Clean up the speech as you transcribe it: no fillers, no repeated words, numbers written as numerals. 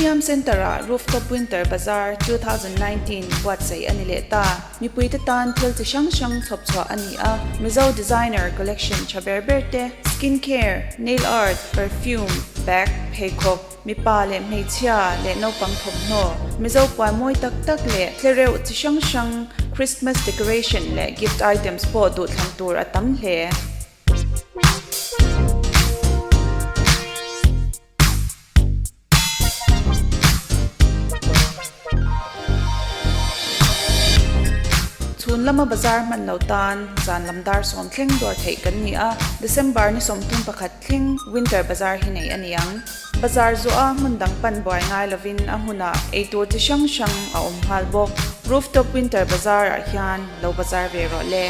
Millennium Centre-ah Rooftop Winter Bazaar 2019 buatsaih a ni leh ta. Mipuite tan thil chi hrang hrang chhawp chhuah a ni a, Mizo designer collection tha ber ber te, skin care, nail art, perfume, bag, pheikhawk, mipa leh hmeichhia leh naupang thawmhnaw, Mizo puan mawi tak tak leh tlereuh chi hrang hrang, Christmas decoration leh gift items pawh duhthlan tur a tam hle. Chhun lama bazar hman lo tan zan lam dar sawm thleng dawr theih kan ni a, December ni 31 thleng Winter Bazar hi nei a ni ang. Bazar zawha hmun dang pan buai ngai lovin a hunah eitur chi hrang hrang a awm nghal bawk. Rooftop Winter Bazar ah hian lo bazar ve rawh le.